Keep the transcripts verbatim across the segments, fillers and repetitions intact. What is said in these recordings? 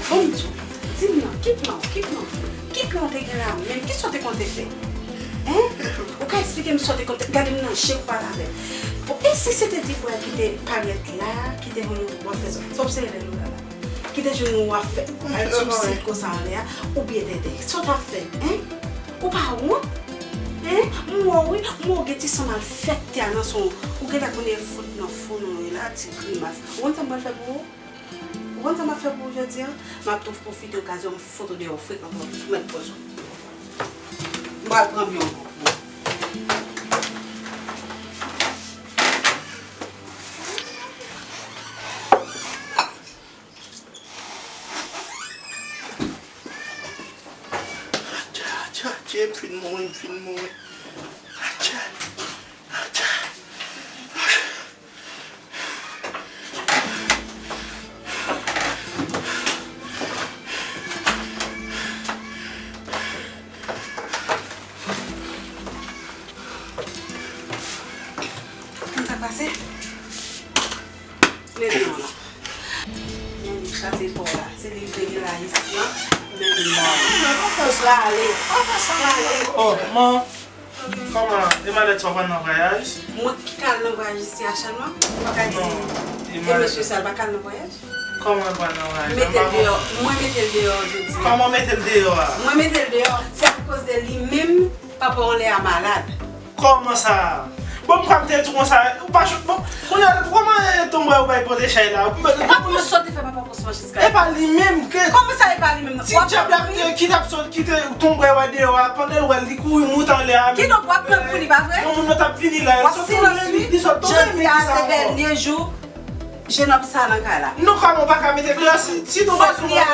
Bon, m di w, di m non, ki plan, ki plan, ki plan w te gen la menm, ki sa w te konte fè? Hein? Ou ka eksplike m sa w te konte, gade m nan je, ou pale avè m. Bon, e si se te Dibwa ki te parèt la, ki te vin w ap fè sa, sa w ap sere lè nou la la? Ki te jwenn ou ap fè, al sou sit konsa anlè a, oubyen tètè, sa w t ap fè? Hein? Ou pa wont? Hein? M wè w wi, m wè w gen ti san malfèktè a nan son, ou gentan konnen fout nan fon nou wi la, ti grimas. Ou konn sa m pral fè pou ou? Ou konn sa m ap fè pou ou jodi a? M ap tou pwofite okazyon m fout ou deyò frekan pou mèt pòz ou. M pral pran byen ankò. Atcha, atcha, atcha, m fin mouri, m fin mouri. Atcha, atcha. Sa k pase? Men non la. Men li chase fò la. Se li ki te gen la isi an. Men li la. Prale. Prale. Oh, man. Kòman? E malèt sa w pral nan vwayaj? Mwen ki ka al nan vwayaj isi a Chanma? Ou pa ka di. Non. E mesye sa, l pa ka al nan vwayaj? Kòman l pral nan vwayaj? Mete l deyò. Mwen mete l deyò jodi a. Kòman w mete l deyò a? Mwen mete l deyò. Se akoz de li menm, papa w anlè a malad. Kòman sa? Bon, m kwè m te di w konsa, ou pa cho-, bon, kounye a, kòman, eh, tonbray ou bay pote chay la? Pa konn sa w te fè papa w konsa, Machiska. E pa li menm ke. Kòman sa, e pa li menm? Ti dyab la te, ki t ap sot, ki te tonbray wè deyò a, pandan l wè l, li kouri moute anlè a. Kidonk, w ap pran pou li, pa vre? Yon moun nan t ap vini la, w ap silans li. Li sot tonbe, men ki sa ankò? Jodi a, se dènye jou. Jenòm sa nan kay la. Non, kòman w pa ka mete deyò si, si tonbray sou mwen,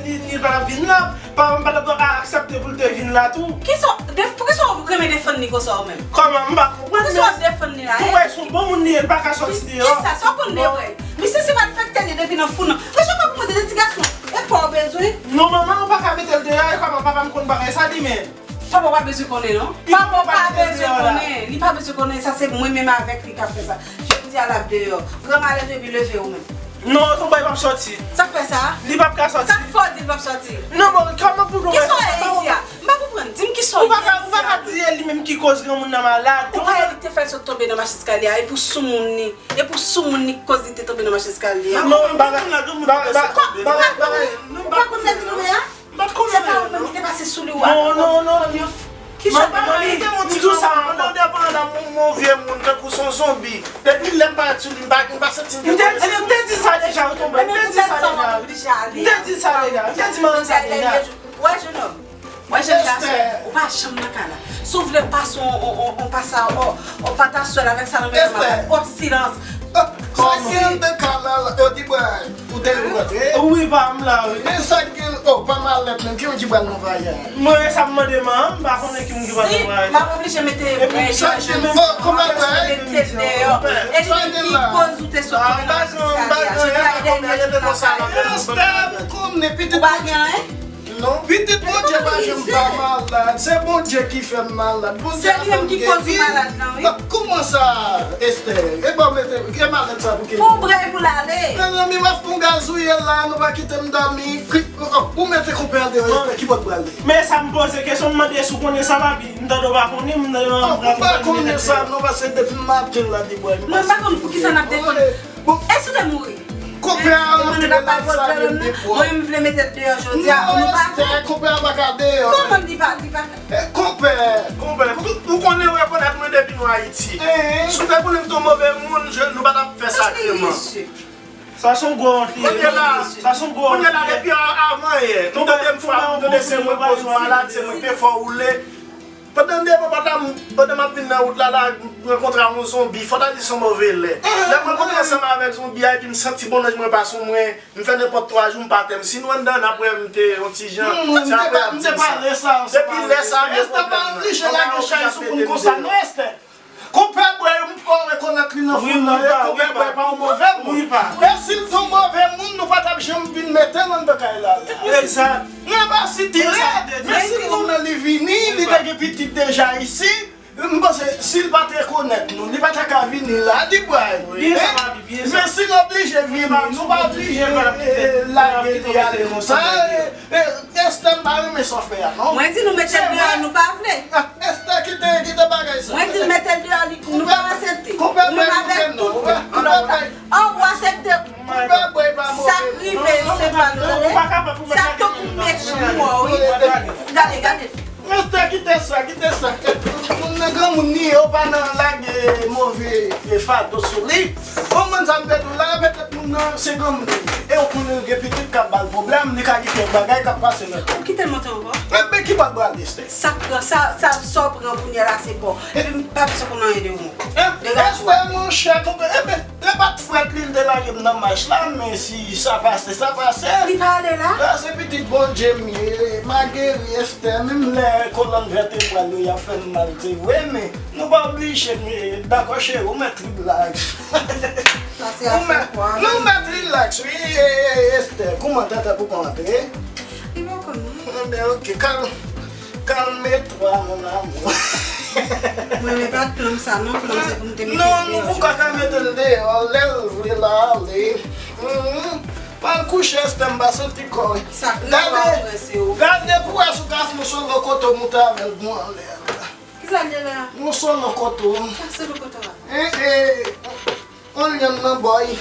li, li pa t ap vin la, pa, m pa t ap aksepte pou l te vin la tou. Kisa, de, poukisa w renmen defann li konsa ou menm? Kòman, m pa konprann. Poukisa w ap defann li la, hein? Tonbray se yon bon moun li ye, l pa ka sòti deyò. Kisa, sa w konn de vre? Misye se malfektè li ye depi nan fou nan. Franchman, pa pou mwen de ti gason, e pa w bezwen. Non, manman, ou pa ka mete l deyò, e kòman papa m konn bagay sa li menm? Papa w pa bezwen konnen, non. Papa w pa bezwen konnen. Li pa bezwen konnen. Sa se mwen menm avèk li k ap fè sa. Jodi a l ap deyò. Gran malè epi leve ou menm. Non, tonbray p ap sòti. Sa k fè sa? Li p ap ka sòti. Sa k fè w di l p ap sòti? Non, bon, kòman pou tonbray sòti? Kisa w ye isi a? M pa konprann. Di m kisa w ye isi a. Ou pa ka, ou pa ka di e li menm ki koz granmoun nan malad. Ou pa wè li te fè l sot tonbe nan mach eskalye a, e pou soumoun li. E pou soumoun li k koz li te tonbe nan mach eskalye a. Non, bagay, bagay, bagay, bagay. Ou pa konn lè li tonbe a? M pa t konnen. Se pa ou menm ki te pase sou li ou a? Non, non, non. Kisa w pa konn? Li te yon ti granmoun, pandan devan la, yon, yon vye moun, tankou se yon zonbi. Depi lè m parèt sou li, m pa, m pa santi m te konn. M te di, m te di sa deja, ou tonbe. M te di sa deja. M te di sa deja. M te di manman sa deja. Wè, jenòm. Wè, jenòm, ou pa janm nan kay la. Si w vle pase yon, yon, yon, yon pasa, yon, yon pataswèl avèk sa nan men manman, yon silans. Sa gen de kay la, yo di, bwè. Ou te rantre? Wi, pa m la, wi. Men sa k gen, oh, pa malèt menm, ki moun ki pral nan vwayaj? Mwen, sa m mande manman m, m pa konnen ki moun ki pral nan vwayaj. Si, m ap oblije mete, epi, eh, sa k gen, oh, konpè, mete l deyò. E li ki koz ou te sot nan eskalye a. Jodi a, e dènye jou nan kay la. Esther, konnen pitit ou pa gen anyen? Non. Pitit Bondye pa janm pa malad. Se Bondye ki fè m malad. Bondye fè m geri. Se li menm ki koz ou malad lan, wi. Kòman sa, Esther? E bon, mete, e malèt sa pou ki? Pou w prè pou l ale. Mezanmi, m ap fè yon gazouye la, nou pa kite m dòmi. Ou mete konpè deyò, Esther, ki bò w prale? Men sa m poze kesyon, m mande si w konnen sa, papi. M tande w pa konnen, m tande w pa konnen sa, non, paske depi maten la, li bwè. Mwen pa konn poukisa n ap defann. Bon. E si w te mouri? Konpè a rantre la, li salye m de fwa. Mwen, m vle mete l deyò jodi a. Non, Esther, konpè a pa ka deyò. Kòman li pa, li pa? Eh, konpè. Konpè, ou, ou konnen rekonèt mwen depi nou Ayiti. Si w te konnen m te yon move moun, nou pa t ap fè sakreman. Sa se yon gwo wont li ye. Kounye la, sa se yon gwo wont li ye. Kounye la, depi a-, avan yè, nou tande m fwa, nou tande se mwen k koz ou malad, se mwen k te fè w woule. Pandan m devan pòt la, m, pandan m ap vin nan wout la, la, m rankontre ak yon zonbi. Fò ta di se yon move lè. Lè m rankontre ansanm avèk zonbi a, epi m santi bon anj mwen pa sou mwen, m fè nenpòt twa jou m pa atè. Si nou anndan, n ap wè m te yon ti jan. Se apre y ap di m sa. Depi lè sa a, m gen pwoblèm nan. Esther pa oblije lage chay sou moun konsa, non, Esther. Konpè bwè, m fè w rekonèt li nan foul nan, e konpè bwè pa yon move moun. Men si l te yon move moun, nou pa t ap janm vin mete l anndan kay la la. Egzak. Mèsi Tirè, mèsi nonm nan li vini, li te gen pitit deja isi. M panse, si l pa t rekonèt nou, li pa ta ka vini la, li pral. Byen sa, papi, byen sa. Men si l oblije vini, nou pa oblije lage li ale konsa. Estè, m pa renmen sa w fè a, non. Mwen di nou mete l deyò, nou pa vle. Estè, kite, kite bagay sa. Mwen di l mete l deyò, nou pa aksepte. Ou menm avèk tout lòt la. An, ou aksepte. Sa k rive, se pa nou, tande. Sa k tou pou mechan, wi. Gade, gade. Estè, kite sa, kite sa. Moun nan granmoun li ye, ou pa nan lage move fado sou li. Ou konprann sa m vle di w la, petèt moun nan se granmoun li ye. E ou konnen l gen pitit k ap ba l pwoblèm, li ka gen kèk bagay k ap pase nan tèt. Ou kite l monte ankò? Enben, ki bò l pral, Estè? Sa k pran, sa, sa, sa w pran kounye a la, se pa w. Epi m pa bezwen konn anyen de ou. Degaje w. Estè, monchè, konprann, enben, lè pa t frèt li, l te lage m nan mach la, men si sa pase, sa pase. Li pa ale la? La, se pitit Bondye m ye, m a geri, Estè, menm lè kolòn vètebral yo, y ap fè m mal, se vre, men nou pa oblije, men dakò, cheri, ou mèt rilaks. Ou mèt, nou mèt rilaks, wi, e, e, Estè, kouman tata pou konte? Li poko non. Enben, ok, kal-, calme-toi, mon amour. Mwen, men pa t plan m sa, non, plan m se pou m te mete l deyò. Non, nou poko ka mete l deyò, lè l vle l ale. Al kouche, Estè, m pa santi kò. Sa k nan w ap prese ou. Gade pou wè si w ka fè yon solo kote w moute avè l bon anlè a. Kisa l ye la? Yon solo kote w. Sa solo kote w a? Eh, eh. On lyanm nan bòy.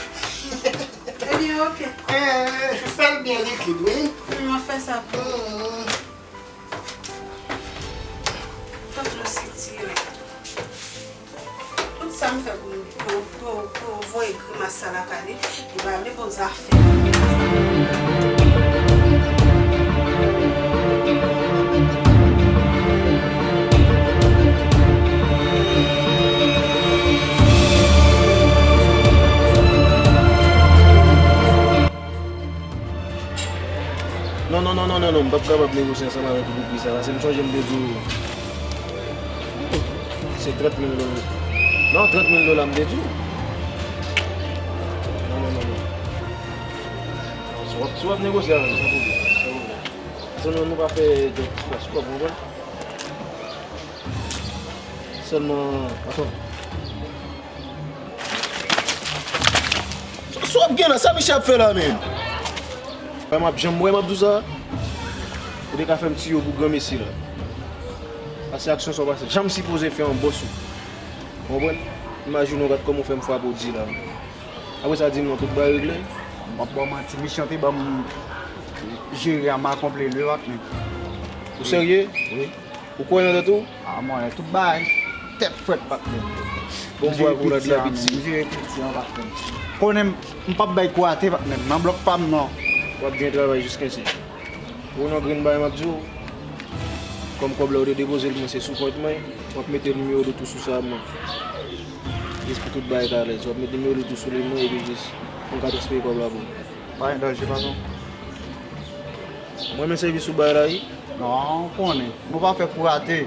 Ebyen, ok. Eh, fè l byen likid, wi. M ap fè sa pou ou. Fòk nou sitire. Tout sa m fè pou, pou, pou, pou voye grimas sa lakay li, li pa vle bon zafè. Non, non, non, non, non, non, m p ap kapab negosye ansanm avèk ou pou pri sa la. Si m sonje m te di w, se trant mil dola. Non, trant mil dola m te di w. Non, non, non, non. Si w ap, si w ap negosye avè m, san pwoblèm, san pwoblèm. Paske nou, nou pa fè djòb sou kòb, ou konprann? Sèlman, atann. Sa w ap gen la? Sa misye ap fè la menm? Wè m ap janm wè m ap di w sa. Ou te ka fè m tiye w pou granmesi la. Pase aksyon sa w pase. Jan m sipoze fè yon bòs ou. Ou konprann? Imajine w gad kòman w fè m frape w di la. Apre sa, di m non, tout bagay regle? M p ap ba w manti, misye an te ban m jere a, m a konple le ak men. Ou serye? Wi. Ou kwè nan tèt ou? A, mwen, tout bagay tèt frèt, patnè. Bon, m jere piti an, m jere piti an, patnè. Konnen m, m p ap bay kou atè, patnè, nan blòk pa m, non. W ap gen travay jiskensè. Ou nan grenn bagay m ap di w, kòm kòb la ou te depoze l mwen, se sou kont mwen, w ap mete nimewo de tou sou sa mwen. Jis pou tout bagay ka alèz. W ap mete nimewo de tou sou li mwen, epi jis pou m ka transfere kòb la pou ou. Pa gen danje, patwon. Mwen renmen sèvis ou bay la, wi. Non, ou konnen. Nou pa fè kou rate.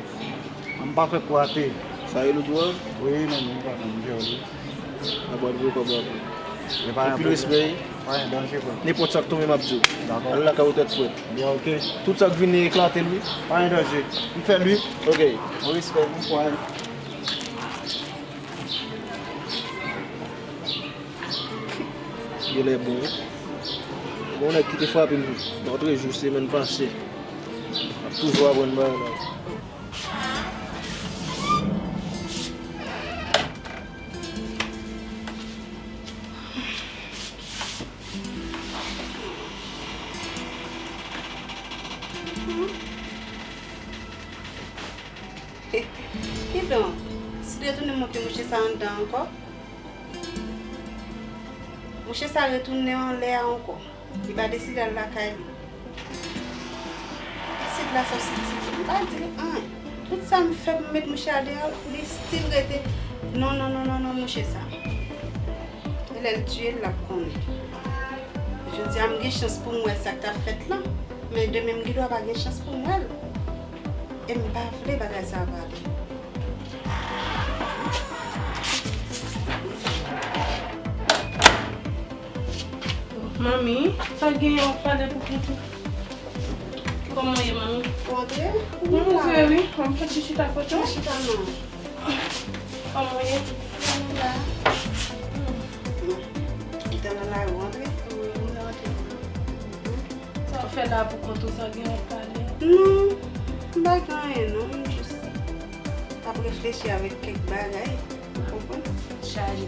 An pa fè kou rate. Sa rele w tou a? Wi, men nou pa konn jere li. N ap voye kòb la pou ou. Anpil respè, wi. Pa gen danje, frè. Nenpòt sa k tonbe, m ap di w. Dakò. Al lakay ou tèt frèt. Byen, ok. Tout sa k vini, eklate l, wi. Pa gen danje. M fè l, wi. Ok. Yon respè, bon kouraj. Genlè bon, wi. Gon nèg ki te frape m lòtrejou, semèn pase. M ap toujou aprann bagay la. Kidonk, si l retounen monte mouche sa anndan ankò, mouche sa retounen anlè a ankò. Li pa deside al lakay li. Pitit la sòsi di, m pa di l anyen. Tout sa m fè pou m met mouche a deyò, li still rete. Non, non, non, non, non, mouche sa. E lè l tiye l, l ap konnen. Jodi a, m gen chans pou m wè sa k t ap fèt lan. Men demen, m gen dwa pa gen chans pou m wè l. E m pa vle bagay sa a pale. Manmi, sa genyen w ap pale pou kont ou? Kòman w ye, manmi? Ou antre? Mwen antre, wi. Mwen fè ti chita kote w. Chita non. Kòman w ye? Mwen la. Hmm. Ou te nan lari, w antre? Wi, mwen te antre. Sa w fè la pou kont ou, sa w gen w ap pale? Non, m pa gen anyen non, m jis ap reflechi avèk kèk bagay, ou konprann? Chaje.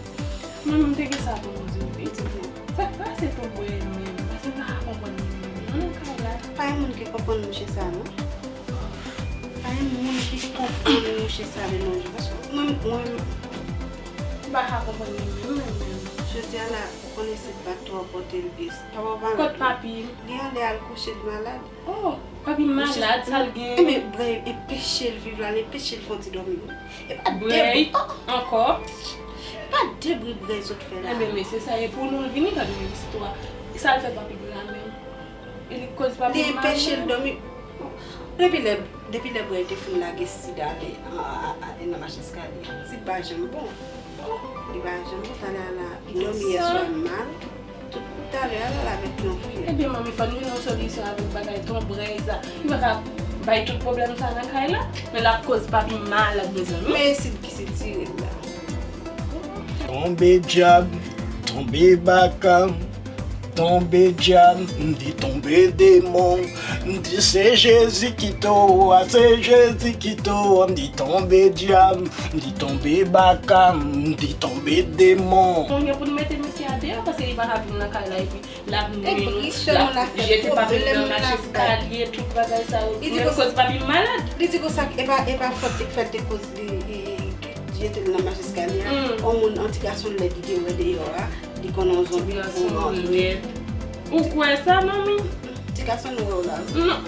Mwen menm te gen sa pou m di w wi. Di m. Sa k pase tonbe menm? Paske m pa ka konprann li menm. Mwen nan kay la. Pa gen moun ki konprann mouche sa non. Pa gen moun ki konprann mouche sa de nos jours. Paske mwen, mwen, m pa ka konprann li menm, menm, menm. Jodi a la, ou konnen se bat tou anpòte l pye. Papa pa. Kot papi? Li anlè al kouche, li malad. Oh, papi malad, sa l gen? Enben, brè, enpeche l viv la, l enpeche l fè yon ti dòmi wi. E pa de bri. Brè, oh, ankò? E pa de bri brè zòt fè la. Enben, mesye, sa e pou nou vini tande yon istwa. Sa l fè papi malad menm? E li koz papi malad menm? Li enpeche l dòmi. Depi lè, depi lè brè te fin lage sid ale, a, a, a, nan mach eskalye a. Sid pa janm bon. Li pa janm bon, talè a la, li dòmi yè swa mal. Tout talè a la, l avèk yon fyèv. Ebyen, manmi, fò n jwenn yon solisyon avèk bagay tonbrèy sa. Li pa ka bay tout pwoblèm sa nan kay la, men l ap koz papi malad, mezanmi. Men sid ki sitire l la. Tonbe dyab, tonbe baka, tonbe dyab, m di tonbe demon, m di se Jezi ki towo a, se Jezi ki towo a, m di tonbe dyab, m di tonbe baka, m di tonbe demon. Kounye pou n mete mesye a deyò, paske li pa ka vin nan kay la, epi l ap nwi nou, l ap jete papi nan mach eskalye, tout bagay sa yo. Li di konsa, koz papi malad. Li di konsa, e pa, e pa fòt li k fè l te koz li, li, li jete l nan mach eskalye a. Hmm. On moun, on ti gason lèd li te wè deyò a, li konnen on zonbi pou mò. Ti gason lèd. Ou kwè sa, manmi? Ti gason nou wè w la. Non.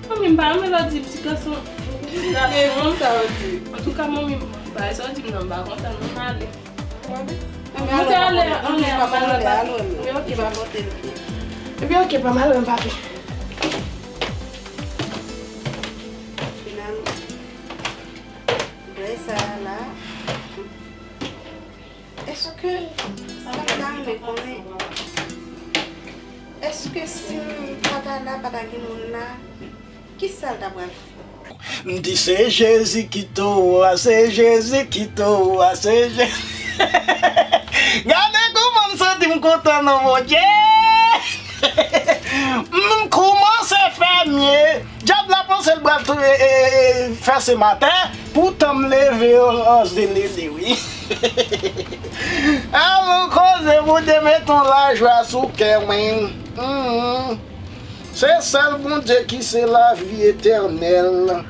Manmi, m pa renmen lè w di ti gason, ti gason. Men konsa w di. Antouka, manmi, bagay sa w di m nan, m pa kontan non, m ale. Moute anlè, anlè, anlè, papi. Ebyen, oke, pa mal, papi. Finalman, bagay sa a la, èske, sa m ta renmen konnen, èske si m pa ta la, pa ta gen moun la, kisa l ta pral fè? M di se Jezi ki towo a, se Jezi ki towo a, se Jezi. Gade kouman m santi m kontan nan Bondye. M koumanse fè mye. Dyab la panse l pral tou, e, e, e, fè se maten. Poutan m leve an, an zelele, wi. Alon koze, Bondye met on lajwa sou kè mwen. Hmm. Se sèl Bondye ki se lavi etènèl.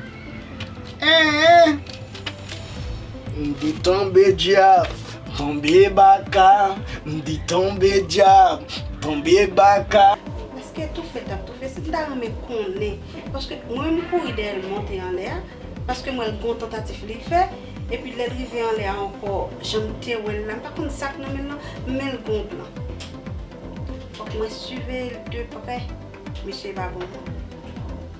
Hein? M di tonbe dyab, tonbe baka, m di tonbe dyab, tonbe baka. Èske toufe t ap toufe? Si m ta renmen konnen. Paske mwen, m kouri dèyè l monte anlè a. Paske m wè l gon tantatif li fè. Epi lè l rive anlè a ankò, jan m te wè l la, m pa konn sa k nan men l lan, men l gon plan. Fòk mwen siveye l de prè. Mesye pa bon non.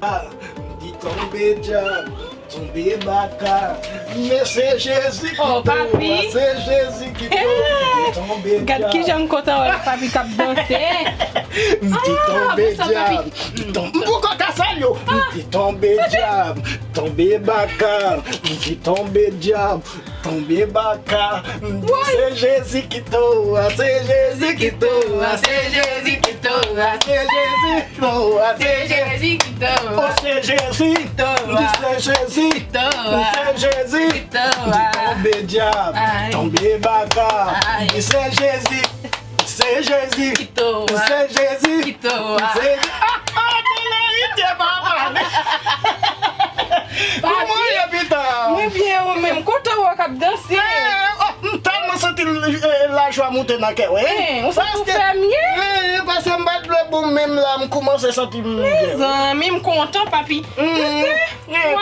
Ah, m di tonbe dyab, tonbe baka. Men se Jezi ki towo a, se Jezi ki towo a, m di tonbe dyab. Gad kijan m kontan wè papi k ap danse. M di tonbe dyab, m di tonbe, m poko ka salye w. M di tonbe dyab, tonbe baka. M di tonbe dyab, tonbe baka. M di se Jezi ki towo a, se Jezi ki towo a, se Jezi ki towo a, se Jezi ki towo a, se Jezi ki towo a. Oh, se Jezi ki towo a, se Jezi ki towo a, se Jezi ki towo a. M di tonbe dyab, tonbe baka. M di se Jezi. Se Jezi. Ki towo a. Se Jezi. Ki towo a. Se Je-, ah, ah, de verite, papa. Kouman w ye, pita? Mwen byen, ou menm, kontan wè w k ap danse. Eh, oh, m tèlman santi l, eh, lajwa moute nan kè w, wi. Eh, ou santi w fè mye? Eh, paske m bat dlo pou m menm la, m koumanse santi m byen. Mezanmi, m kontan, papi. Mm.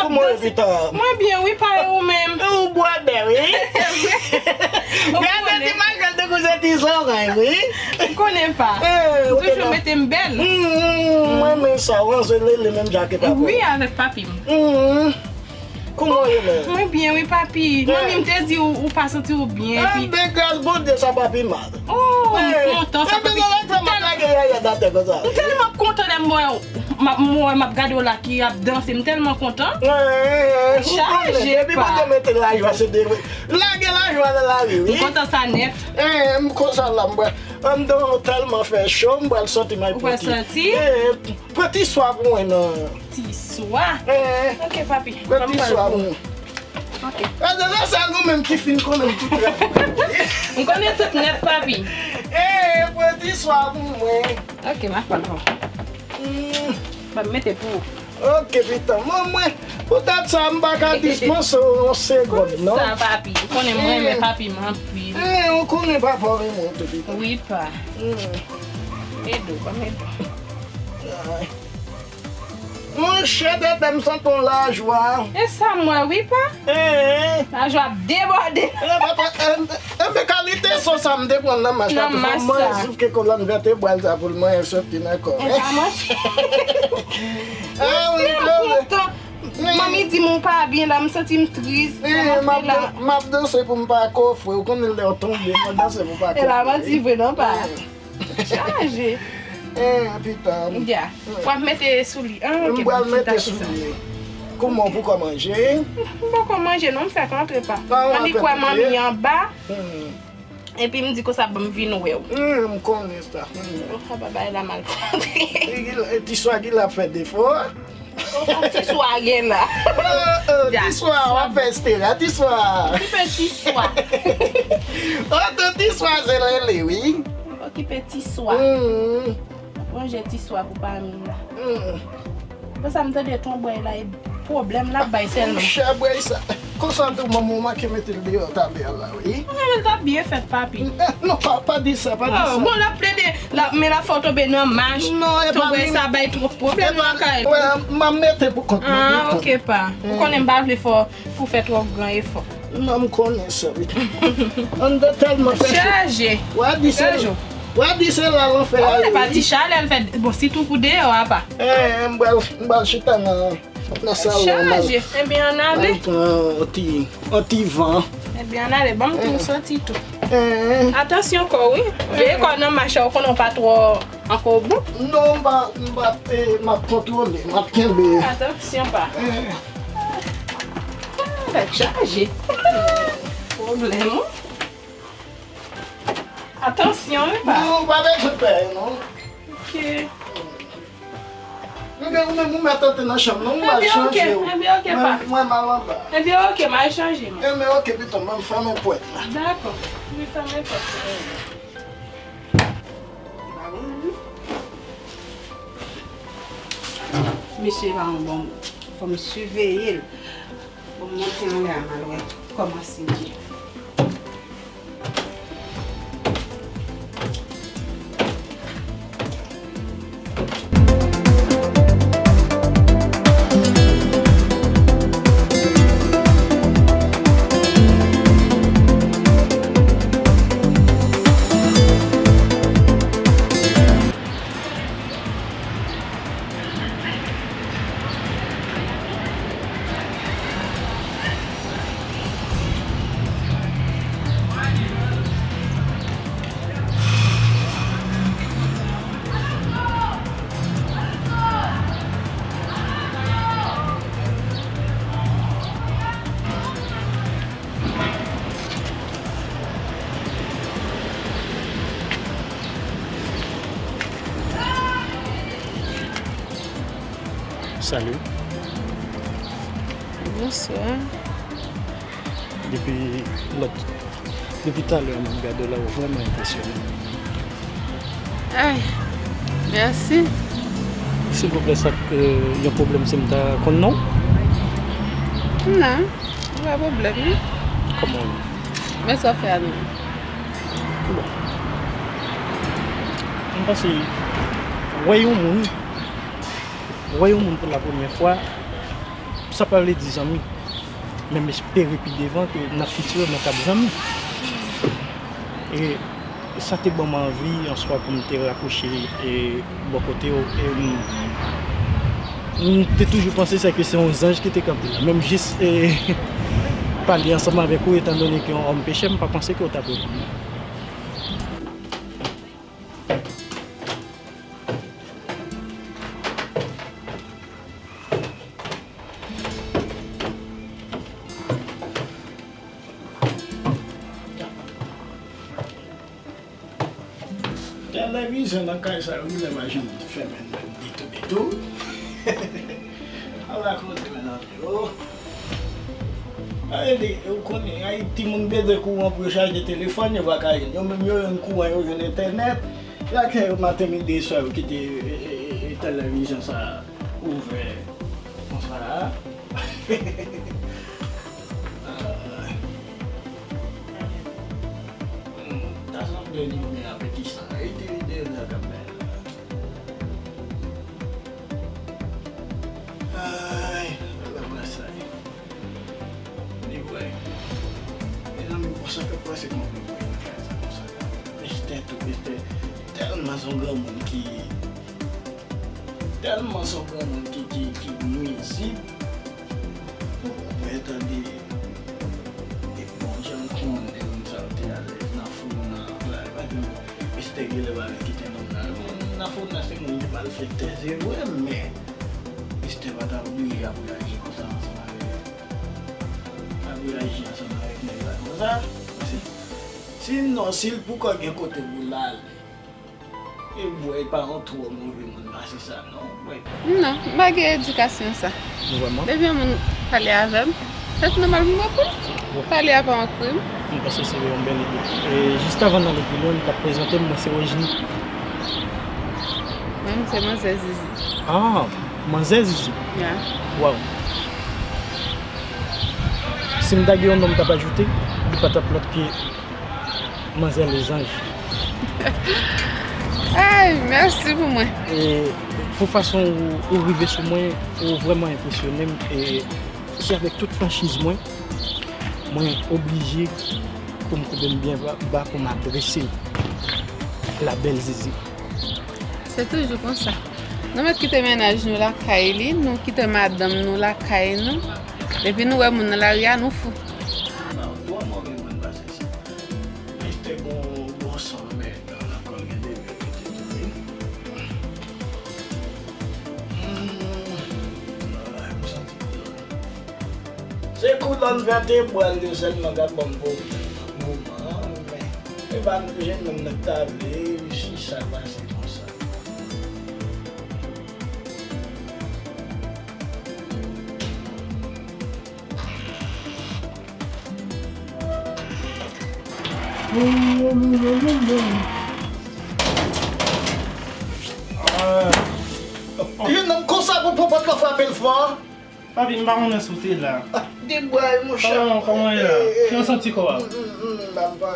Kouman w ye, pita? Mwen byen, wi, pa e ou menm. Ou bwè bè, wi. Gade ti Michael tankou se ti zoray, wi. M konnen pa. Eh, ou toujou mete m bèl. Mm, mwen, men sa, w ranse lele menm jan ke papa. Wi, avèk papi m. Mm. Kouman w ye, menm? Mwen byen, wi, papi. Manmi m te di ou, ou pa santi w byen, epi. Anben, gras Bondye, sa pa pi mal. Oh, m kontan sa, papi. Anben, m tèlman kontan lè m wè w. M ap, m wè m ap gade w la ki ap danse, m tèlman kontan. Chaje, depi pa. Bondye mete lajwa, se de, lage lajwa nan lavi, wi. M kontan sa nèt. Eh, m konsa la, m wè. Anndan an tèlman fè cho, m pral sòti, m al pran ti. Ou pral sòti? Eh, pran ti swa pou mwen, non. Ti swa? Eh. Ok, papi. Pran ti swa pou mwen. Ok. Gade la, se ou menm ki fin konnen tout nèt. M konnen tout nèt, papi. Eh, pran ti swa pou mwen. Ok, m ap pran pou. Hmm. Ban m mete pou ou. Ok, pitan. Mwen, mwen, poutèt sa, m pa ka dispanse w yon segonn, non. Konsa, papi. Ou konnen mwen renmen papi m anpil. Eh, ou konnen papa w renmen w tou, pitan. Wi, pa. Hmm. Edo, ban m edo. Ay. Monchè, tèt m santi yon lajwa. E sa m wè, wi, pa. Eh, eh. Lajwa ap debòde. Eh, papa, eh, eh, men kalite so sa m te pran nan mach la, tou fò m manje souf ke kolòn vètebral sa pou l manje soti nan kò m. E pa manti. Ah, wi, m kontan. Manmi di m ou pa byen la, m santi m tris. Eh, m ap dan-, m ap danse pou m pa kofre. Ou konnen lè w tonbe, m ap danse pou w pa kofre. E la, manti vre, non, pa. Eh. Chaje. Eh, pitan. Ya. W ap mete sou li. Ah, ok, m pral mete sou li. Kouman, ou poko manje? M poko manje, non, m fèk antre pa. Annik wè manmi anba. Hmm. Epi m di konsa, ban m vin wè w. Hmm, m konnen sa. Hmm. Oh, sa pa bay la mal. Ti swa ki la ap fè defo. Oh, ti swa gen la. Oh, oh, ya, ti swa, w ap fè espera, ti swa. Okipe ti swa. Oh, ti swa, se rele, wi. Okipe ti swa. Hmm. Ranje ti swa pou pa mi la. Hmm. Konsa m tande ton bway la, e pwoblèm l ap bay sèlman. Monchè, bway sa. Konsa tou, manman w manke mete l deyò talè a la, wi. Mwen, l t ap byen fèt, papi. Eh, non, pa, pa di sa, pa di sa. Oh, bon, l ap plede, l ap, men l ap fè w tonbe nan mach. Non, e pa li. Ton bway sa bay twòp pwoblèm nan kay. M ap mete pou kont mwen. Ah, ok, pa. Ou konnen m pa vle fè w pou fè twò gran efò. Non, m konnen sa, wi. Anndan tèlman fè cho. Chaje. W a di se, w a di se la lanfè a ye, wi. Ou konnen pa ti chalè l fè, bon, sitou pou deyò a pa. Eh, m pral, m pral chita nan, nan salon an. Chaje. Ebyen, ann ale. M pran yon ti, yon ti van. Ebyen, ann ale. Ban m tou soti tou. Eh. Atansyon kò w, wi. Veye kò w nan mach la, ou konnen w pa twò Ankò bon? Non, m pa, m pa, eh, m ap kontwole, m ap kenbe. Atansyon, pa. Eh. Ah, tèt chaje. Pwoblèm, wi. Atansyon, wi, pa. Non, ou pa bezwen pè, non. Ok. Ebyen, ou menm, ou mèt antre nan chanm, non, m pral chanje w. Ebyen, ok, pa. Mwen, mwen, m al anba. Ebyen, ok, m al chanje, mwen. Ebyen, ok, pitan, mwen, m fèmen pòt la. Dakò. Wi, fèmen pòt la. Misye pa yon bon moun. Fò m siveye l. Bon, m monte anlè a, m al wè kòman Cindy ye. Salut. Bonsoir. Depi lòt, depi talè a m ap gade w la, ou vrèman enpresyonan. Ay, mèsi. Silvouplè, sa k, euh, yon pwoblèm si m ta konn non w? Non, pa pwoblèm, non. Kòman w ye? Men sa w fè a menm? Bon. M panse, wè yon moun, wè yon moun pou la premyè fwa, sa pa vle di zanmi. Men m espere pi devan ke nan fiti nou t ap zanmi. E sa te ban m anvi, answa, pou m te rapwoche, e, bò kote w. E m, m te toujou panse se ke se yon zanj ki te kanpe la. Menm jis, e, pale ansanm avèk ou, etandone ke yon òm peche, m pa panse ke w t ap reponn mwen. Televizyon nan kay sa yo, genlè pa janm fèmen nan ditou, ditou. Ala kote, mezanmi, o. Ayiti, ou konnen, Ayiti, moun bezwen kouran pou yo chaje telefòn, yo pa ka jwenn. Yo menm, yo jwenn kouran, yo jwenn entènèt. Lakay yo, maten, midi, e swa, yo kite, e, e, e, e, televizyon sa ouvè konsa a. Ah. Hmm, ta sanble li gen apetisan. E te vide la k ap bay la. Ay, ala masay. Li vre. Mezanmi, bon, sa k ap pase konpli pou yon kay sa konsa. Estè tou, Estè tèlman se yon granmoun ki, tèlman se yon granmoun ki, ki, ki nwizib. Ou wè, tande, e bon jan m konnen moun sa yo te alèz nan foul nan, la, pa gen, Estè genlè pa vle kite nonm nan. Moun nan foul nan se moun ki malfektè, se vre, men Estè pa ta oblije ap reyaji konsa ansanm avèk, ap reyaji ansanm avèk nèg la konsa. Si, sinon, si l poko gen kote pou l ale, e bwè, e pa yon twò move moun pase sa, non, bwè. Non, m pa gen edikasyon sa. Vrèman? Depi yon moun pale avè m, se tout nòmal pou m reponn. Bon. Pale a pa yon krim. M panse se yon bèl ide. E jis avan n ale pi lwen, m t ap prezante m, mwen se Wojni. Mwen, se Manzè Zizi. Ah, Manzè Zizi. Ya. Waw. Si m ta gen yon non m t ap ajoute, li pa t ap lòt ke Manzè Lezanj. Ay, mèsi pou mwen. E pou fason ou, ou rive sou mwen, ou vrèman enpresyone m. E se avèk tout franchiz mwen, mwen oblije pou m koube m byen ba, ba pou m adrese la bèl Zizi. Se toujou konsa. Nou mèt kite mennaj nou lakay li, nou kite madanm nou lakay nou. Epi nou wè moun nan lari a, nou fou. Twò move moun pase sa. Estè gon, gon san mèd nan kò l, gen de mèd ki te tou wi. Hmm. Ay, m santi Se koulòn vètebral yo sèlman k ap ban m pwoblèm nan moman an, men e pa nou jennonm nan k ta vle, si sa pase konsa. Jennonm konsa pou pran pòt la frape l fò. Papi, m pa konnen si w te la. Ah, debway, monchè. Kòman, kòman w ye la? Eh, eh, Jan w santi kò a? Mm, mm, mm, m pa, m pa.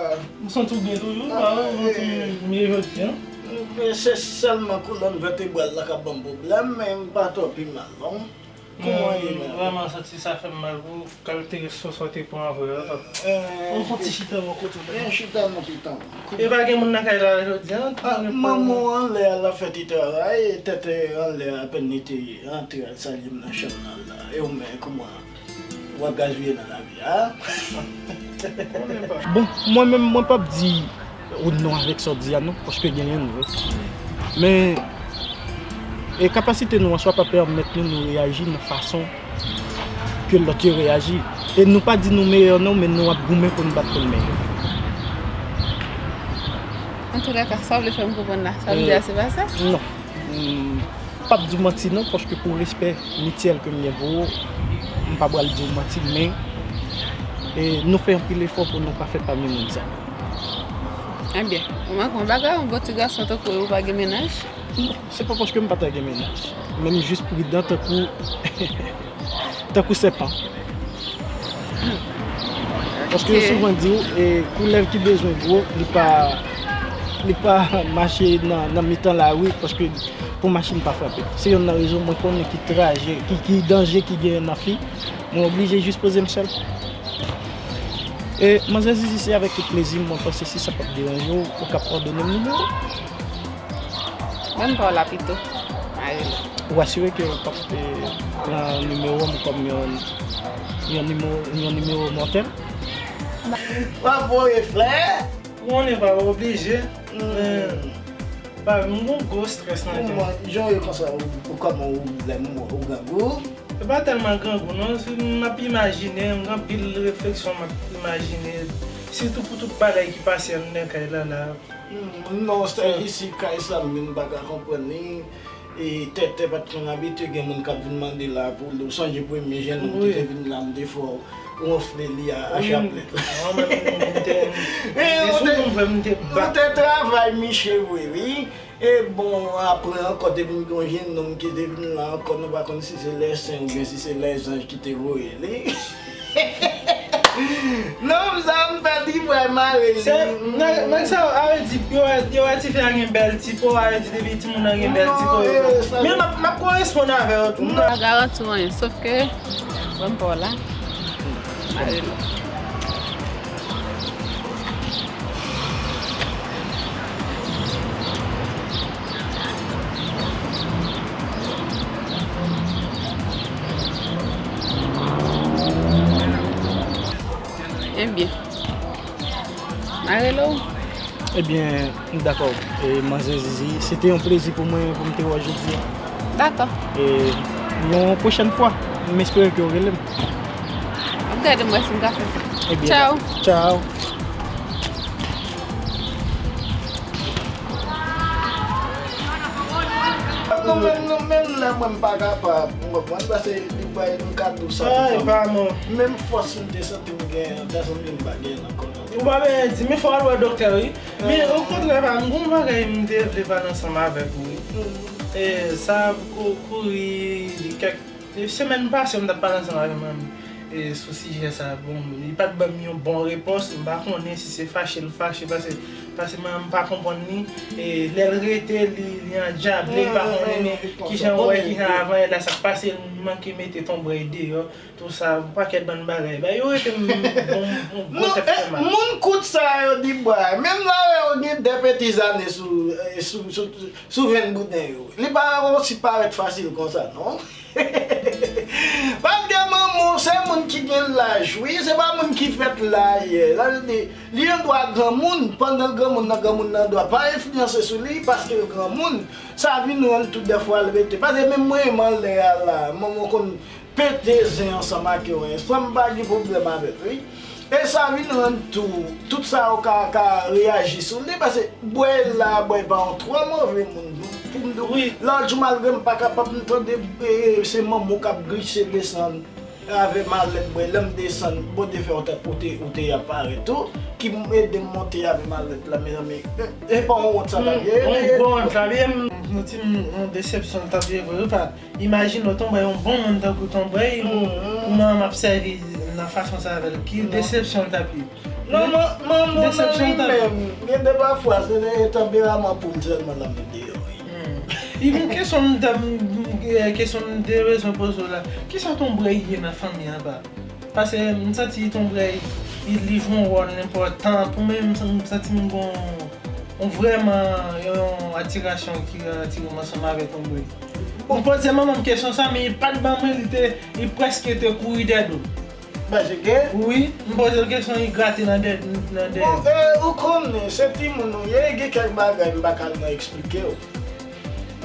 M santi w byen toujou, ah, m santi w byen jodi a. Mm, se sèlman kolòn vètebral la k ap ban m pwoblèm, men m pa twò pi mal, non. Kòman w ye, men? Vrèman, santi sa fè m mal pou kalite sòs ou te pran avè yo. Eh, m fon ti chita bò kote w la. Vin chita nan pitan. E pa gen moun nan kay la jodi a? Ah, manman w anlè a, l ap fè ti travay, tèt anlè a, apèn li te antre al salye m nan chanm nan la. E ou menm, kòman w ap gazouye nan lavi a? Bon, mwen menm, mwen p ap di ou non avèk sa w di a non, paske genyen nou wi. Men, e kapasite nou an swa pa pèmèt nou, nou reyaji nan fason ke lòt yo reyaji. E nou pa di nou meyè non, men nou ap goumen pou n bat pou n meyè. Antoulèka, sa w vle fè m konprann la, sa w vle di a, se pa sa? Non. M p ap di w manti non, paske pou respè mityèl ke m gen pou ou, m pa pral di w manti, men, e, nou fè anpil efò pou nou pa fè pami moun sa. Ebyen, ou manke yon bagay, yon bon ti gason tankou ou pa gen mennaj. Non, se pa paske m pa ta gen mennaj, men m jis pridan tankou, tankou sèpan. Paske yo souvan di w, e, koulèv ki bezwen gwo, li pa, li pa mache nan, nan mitan lari, paske pou machin pa frape. Se yonn nan rezon mwen konnen ki traje, ki, ki danje ki genyen nan fi, mwen oblije jis poze m sèl. E, manzè Zizi, se avèk tout plezi, mwen panse si sa p ap deranje w, ou ka òdone m nimewo. Ban m pa w la pito, m a rele w. Ou asire ke w p ap, e, pran nimewo m kòm yon, yon nimewo, yon nimewo mòtèl? W ap voye flè? Ou konnen pa oblije, men pa m gon gwo strès nan kè m. Kòman, jan w ye konsa, ou, ou kòman ou lè m wè ou grangou? E pa tèlman grangou non, si m ap imajine, m gen anpil refleksyon m ap imajine. Sitou pou tout bagay ki pase anndan kay la la. Hmm, non, stèl isi kay sa m menm m pa ka konprann li. E Tètè pa t konn abitye gen moun k ap vin mande la pou li. Ou sonje premye jennonm ki te vin la, m te fè w wonfle li a chaplèt la. Mwen menm, mwen te. Mwen te sou nou, mwen te bat. Ou te travay miche vre, wi. E bon, apre ankò, te vin gen yon jennonm ki te vin la ankò, nou pa konn si se lèsen oubyen si se lèzanj ki te voye li. Nonm sa m fè li pral mare li. Nèg sa yo, a vle di, yo wè, yo wè tifi a gen bèl ti po, a vle di depi timoun nan gen bèl ti po. Men m ap, m ap koresponn avè yo tou. M pa garanti w anyen, sof ke, wè m pa w la. Mare l. Ebyen, m a rele w. Ebyen, m dakò. E, Manzè Zizi, se te yon plezi pou mwen pou m te wè w jodi a. Dakò. E yon pwochèn fwa, m espere ke w rele m. M ap gade m wè si m ka fè sa. Ebyen, Tchaw. Tchaw. Nou menm, nou menm lè mwen m pa kapab, ou konprann, paske li bay m kado sa. Ay, pa mwen. Menm fòs m te santi m gen an, pèsonn vin pa gen ankò non. Ou pa bezwen di, men fò w al wè doktè wi. Men okontrè pa, m gon bagay m te vle pale ansanm avèk ou wi. E sa kou-, kouri kèk semèn pase, m t ap pale ansanm avè manmi e sou sijè sa. Bon, li pa t ban m yon bon repons, m pa konnen si se fache l fache, paske, paske mwen m pa konprann li. E lè l rete, li, li andyablè, li pa konnen men kijan wè, kijan avan yè la, sa k pase, l manke mete tonbrèy deyò. Tou sa, yon pakèt bann bagay. Ba yo rete m bon, yon gwo tèt fè mal. Moun kout sa yo di bwa. Menm lè yo gen de peti zane sou, sou, sou, sou venn bouden yo. Li pa osi parèt fasil konsa non. Paske manman w se moun ki gen laj wi, se pa moun ki fèt la yè. Sa vle di, li andwa granmoun, pandan l granmoun nan, granmoun nan dwa pa enfliyanse sou li paske l granmoun. Sa vin rann tou dèfwa l rete. Paske menm mwen menm anlè a la, manman w konn pete zen ansanm ak yo, en. Fanm pa gen pwoblèm avè l, wi. E sa vin rann tou, tout sa yo ka, ka reyaji sou li, paske bwè la, bwè pa yon twò move moun. Pou m di w, lòt jou, malgre m pa kapab, m tande, e, se manman w k ap glise desann avè malèt bwè. Lè m desann, Bondye fè yon tèt ou te, ou te ap parèt tou, ki ede m monte avè malèt la, mezanmi. E, e pa yon wont sa t ap ye. Yon gwo wont sa ap ye, m santi m yon desepsyon l t ap ye vre wi pa. Imajine w Tonbrèy, yon bon moun tankou Tonbrèy, ou manman m ap sèvi nan fason sa avè l. Ki desepsyon l t ap ye? Non, man, manman nan li menm, gen de pafwa, se de tanperaman poul sèlman l ap met deyò wi. Even kesyon m t ap, kesyon m te bezwen poze w la, kisa Tonbrèy ye nan fanmi an pa? Paske m santi Tonbrèy, li, li jwe yon wòl enpòtan pou mwen, m santi m gon yon vrèman yon atirasyon ki atire m ansanm avèk yon bri. M poze manman m kesyon sa, men li pa t ban mwen, li te, li prèske te kouri dèyè do m. Paske? Wi, m poze l kesyon, li grate nan dèyè, nan dèyè. Bon, e, ou konnen, se timoun ou ye, gen kèk bagay m pa ka nan eksplike w.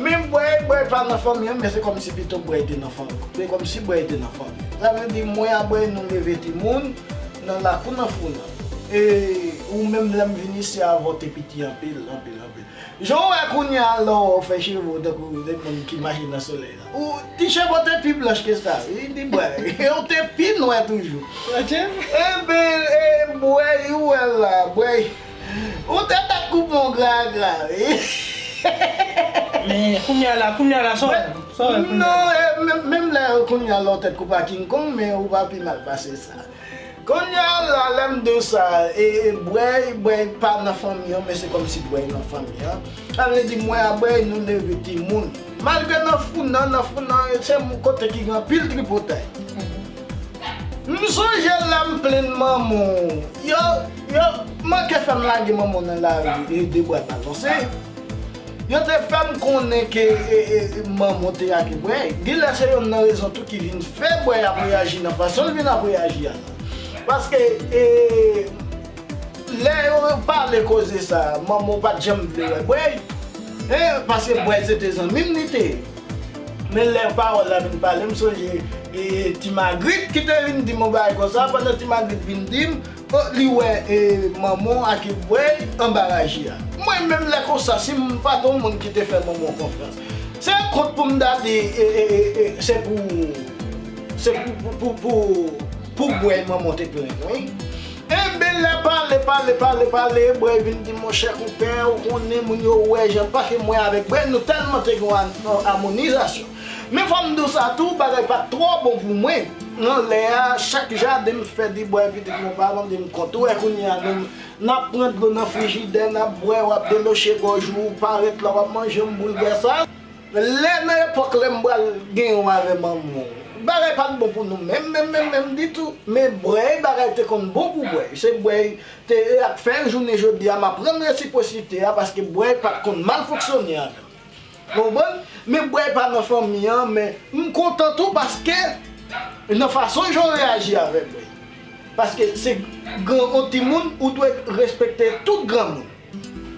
Men bwè, bwè pa nan fanmi an, men se kòmsi pito bwè te nan fanmi. Se kòmsi bwè te nan fanmi. Sa vle di, mwen a bwè nou leve timoun, nan lakou nan founan. E ou menm lè m vin isi a avè w te piti anpil, anpil, anpil. Jan w wè kounye a la w fè cheve w tankou de moun ki mache nan solèy la. Ou, ti cheve w te pi blanch ke sa, wi, di bwè. E w te pi nwè toujou. Enben, e bwè, ou wè la, bwè. Ou te tèt koupe yon gragra, wi. Men kounye a la, kounye a la, sa w wè, sa w wè kounye a la? Non, e, menm, menm lè kounye a la w tèt koupe a King Kong, men ou pa pi mal pase sa. Kounye a la, lè m di w sa, e, e, bwè, bwè pa nan fanmi an, men se kòmsi bwè nan fanmi an. Sa vle di, mwen a bwè, nou leve timoun. Malgre nan founan, nan founan, se yon kote ki gen anpil tripotay. M sonje lè m plenn manman w, yo, yo manke fè m lage manman w nan lari, e de bwè pa vanse. Yo te fè m konnen ke, e, e, manman w te ake bwè. Genlè se yonn nan rezon tou ki vin fè bwè ap reyaji nan fason l vin ap reyaji a la. Paske, e, lè yo pale koze sa, manman w pa t janm vle wè bwè. E, paske bwè se te zanmi m li te ye. Men lè pawòl la vin pale, m sonje, e, Ti Magrit ki te vin di m yon bagay konsa, pandan Ti Magrit vin di m, Oh, li wè, e, manman ak bwè anba raje a. Mwen menm lè konsa, si m pa t yon moun ki te fè manman konfyans, se kont pou m ta di, e, e, e, e, se pou, se pou, pou, pou, pou, pou bwè manman te plenn, wi. Enben, lè pale, pale, pale, pale, bwè vin di, monchè konpè, ou konnen moun yo wè jan, paske mwen avèk bwè, nou tèlman te gen yon a-, amonizasyon. Men fò m di w sa tou, bagay pa t twò bon pou mwen. Nan lè a, chak jaden m fè di bwè pitit mwen pa mande m kont. Ou wè kounye a, nou, n ap pran dlo nan frijidè, n ap bwè, w ap deloche gòj ou, ou parèt la, w ap manje yon boul bwè sa. Lè nan epòk lè m pral gen yon avè manman w, bagay pa t bon pou nou menm, menm, menm, menm ditou. Men bwè, bagay te konn bon pou bwè. Se bwè te ak fè jounen jodi a, m ap rann resiprosite a, paske bwè pa t konn mal fonksyone avè m. Ou konprann? Men bwè pa nan fanmi an, men m kontan tou paske nan fason jan w reyaji avè bwè. Paske se gran, yon timoun, ou dwe respekte tout granmoun.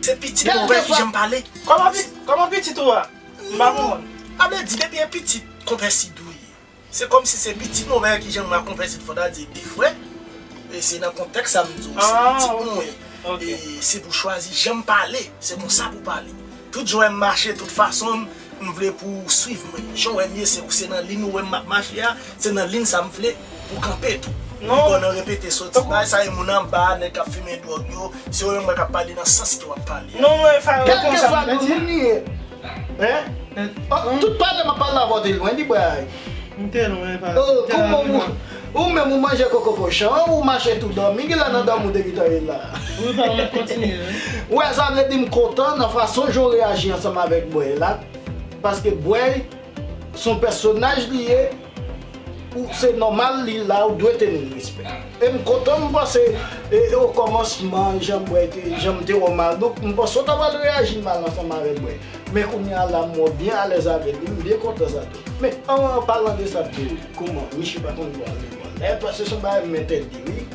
Se pitit mwen ki janm pale. Kòman pi-, kòman pitit ou a? M pa konprann. A vle di, depi e pitit, konpè Sid ou ye. Se kòmsi se pitit mwen ki janm a konpè Sid, fò ta di de frè. E se nan kontèks sa m di w, se pitit mwen. E se pou chwazi jan m pale, se konsa pou pale. Tout jan w wè m mache, tout fason m, m vle pou w swiv mwen. Jan w wè m ye, se, se nan liy ou wè m ap mache a, se nan liy sa m vle pou w kanpe tou. Ou pa nan repete soti bay sa, e moun anba, nèg k ap fimen dwòg yo, se yo menm mwen k ap pale nan sans ke w ap pale a. Non, non, e pa konsa. Kèlkeswa moun li ye. Hein? Oh, tout pale m ap pale la vòt lwen di bwè. M te lwen pa. Oh, kòman ou, ou menm ou manje koko kochon, ou mache tou dòmi, genlè nan dòmi ou te gentan ye la. Wi, pa mwen kontinye, wi. Wè, sa vle di m kontan nan fason jan w reyaji ansanm avèk bwè la. Paske bwè se yon pèsonaj li ye, ou se nòmal li la, ou dwe teni l respè. E m kontan, m panse, e, e, o kòmansman, jan bwè te, jan m te wè w mal, donk, m panse w ta pral reyaji mal ansanm avèk bwè. Men kounye a la, m wè w byen alèz avè li, m byen kontan sa tou. Men, an, an palan de sa, de kòman, miche pa konn pral bòlèt, paske se yon bagay m entèdi, wi.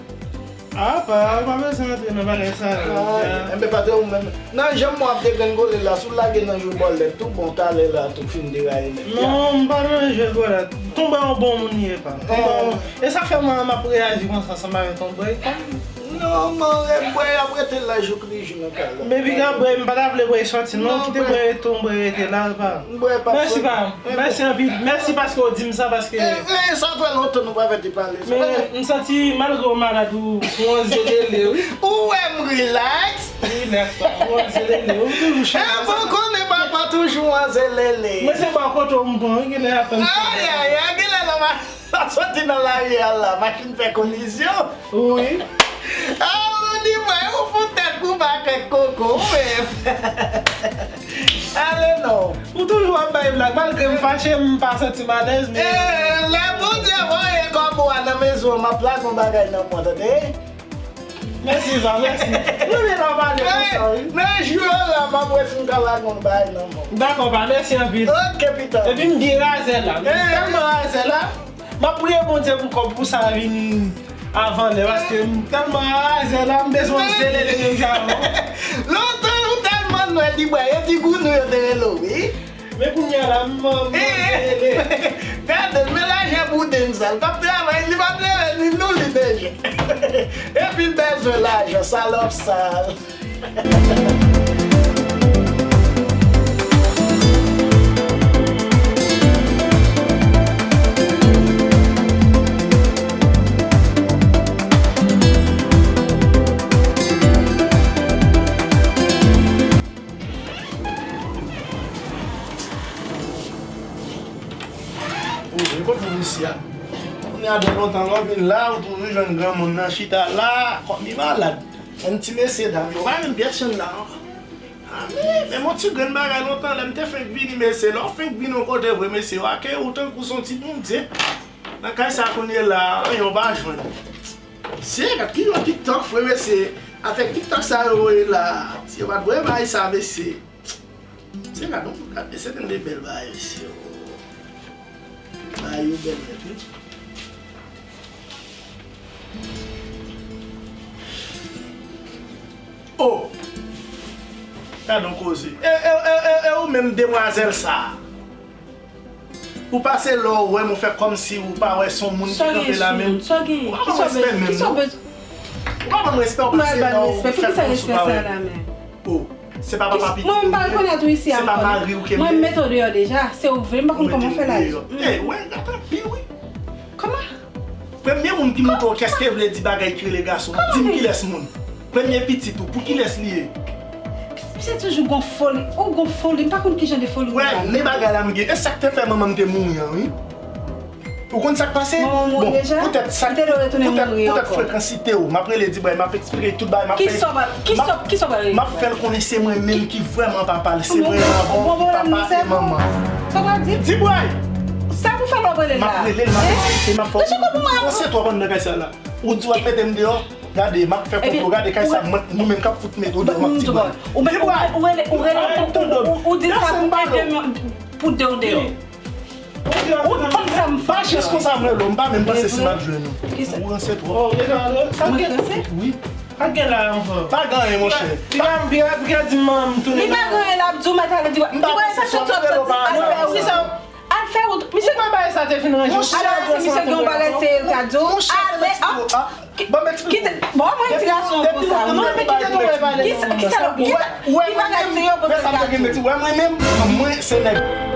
Ah, pa, ou pa bezwen antre nan bagay sa yo. Ah, enben, patwon, ou menm. Nan jan mwen ap degrengole la, si w lage nan jwe bòlèt tou, bon, talè la, tou fin deraye nèt la. Non, m pa nan jwe bòlèt. Tonbè yon bon moun li ye, pa. Tonbè yon, e sa k fè mwen, m ap reyaji konsa, ansanm avèk Tonbè. Non, man, rèd bwè, y ap rete la jouk li jou nan kay la. Men piga bwè, m pa ta vle bwè soti, non, kite bwè rete, Tonbè rete la, pa. Mèsi, pa. Mèsi anpil. Mèsi paske w di m sa, paske. E, e, sa fè lontan nou pa fè ti pale sa. Men, m santi, malgre w malad, ou, ou an zelele, wi. Ou wè m rilaks. Rilaks, pa. Ou an zelele, ou toujou chita. E, bon, konnen papa toujou an zelele. Mwen se bò kote w m pran, wi, genlè ap tann. Ay, ay, ay, genlè la, m a soti nan lari a la, machin fè kolizyon. Wi. Ah, ou di mwen, ou fout tèt pou ba kèk koko, ou menm. Ale non. Ou toujou ap bay blag, malgre m fache, m pa santi m alèz, men. Eh, lè Bondye voye kòb ou a nan mezon, m ap lage yon bagay nan mwen, tande? Mèsi, pa, mèsi. M renmen lè w pale konsa, wi. Nan jou yo la, m ap wè si m ka lage yon bagay nan mwen. Dakò, pa, mèsi anpil. Ok, pita. Epi m byen razè la. M tèlman razè la. M ap priye Bondye pou kòb pou sa vini avan lè, paske m tèlman razè la, m bezwen yon zelele menm jan avè w. Lontan ou tèlman nwè, di bwa, e ti gounou yo te rele w, wi. Men kounye a la, m, m, m zelele. Gade, men lajan bouden sa, l t ap travay, li p ap leve, li nou li deja. Epi l bezwen lajan, salòp sal. Ou vin kot pou misye a? Kounye a de lontan lè w vin la, ou toujou jwenn granmoun nan chita la, kòm li malad. Menm ti mesye dam yo, pa menm pyès youn la ankò. A, men, men yon ti grenn bagay lontan, lè m te fenk vini, mesye, lè w fenk vini yon kote vre, mesye, w ake ou tankou se yon ti bondye. Nan kay sa kounye la, anyen w pa jwenn. Mesye, gad ki jan TikTok fre, mesye. Afè TikTok sa yo voye la. Si yo pa t voye bagay sa, mesye. Mesye, gad, gad, mesye, tande bèl bagay, mesye. Bagay yo bèl nèt, wi. Oh! Gad on koze. E, e, e, e, e ou menm demwazèl sa a? Ou pase lè w wè m, ou fè kòmsi ou pa wè se yon moun ki kanpe la menm. Sa gen? Ou pa ban m respè menm, non. Ou pa ban m respè, ou pa se nan ou fè kòmsi ou pa wè. Oh, se pa papa pitit ou ye. Mwen m pa rekonèt ou isi a ankò. Se pa mari ou ke m ye. Mwen m mete w deyò deja. Se ou vle, m pa konn kòman fè la. Ey, wè, gata anpil wi. Kòman? Premye moun ki montre w kès ke vle di bagay ki rele gason. Di m kilès moun. Premye pitit ou, pou kilès li ye? Se toujou gon foli. Ou gon foli, m pa konn ki jan de foli ou gen. Wè, men bagay la m gen. E sa k te fè manman m te mouri an, wi. Ou konn sa k pase? Manman w mouri deja? Poutèt sa, poutèt frekansite w, m ap rele Dibray, m ap eksplike tout bagay, m ap fè, m ap, m ap fè l konnen se mwen menm ki vrèman papa l, se mwen avan papa e manman. Sa w pral di? Dibray! Sa pou fè l w ap rele la? M ap rele l, m ap eksplike, m ap fè w konprann. Ou se twòp anndan kay sa la. Ou di w ap mete m deyò? Gade, m ap fè konplo, gade kay sa, nou menm k ap fout mete w deyò, m ap Dibray. Dibray! Ou rele, ou rele, ou di sa pou mete m, pou de w deyò. Ou konn sa m fè. Pa jis konsa m rele w, m pa menm panse si m ap jwenn ou. Ou ranse twòp. Mwen ranse? Wi. Pa gen la ankò. Pa gen anyen, monchè. Piga, piga, piga di manman m tounen. Li pa gen anyen, l ap di w mèt ale di w. M pa panse si w ap rele w pa al fè wout. Al fè wout. Misye pa bagay sa te fin ranje. Monchè, al si misye gen yon bagay serye l ka di w. Ale, ah. Ban m eksplike w. Bon, mwen ti gason konsa. Mwen kite tonbe pale. Kisa, kisa, kisa, ki bagay serye w pote l ka di w? Wè mwen menm, mwen se nèg.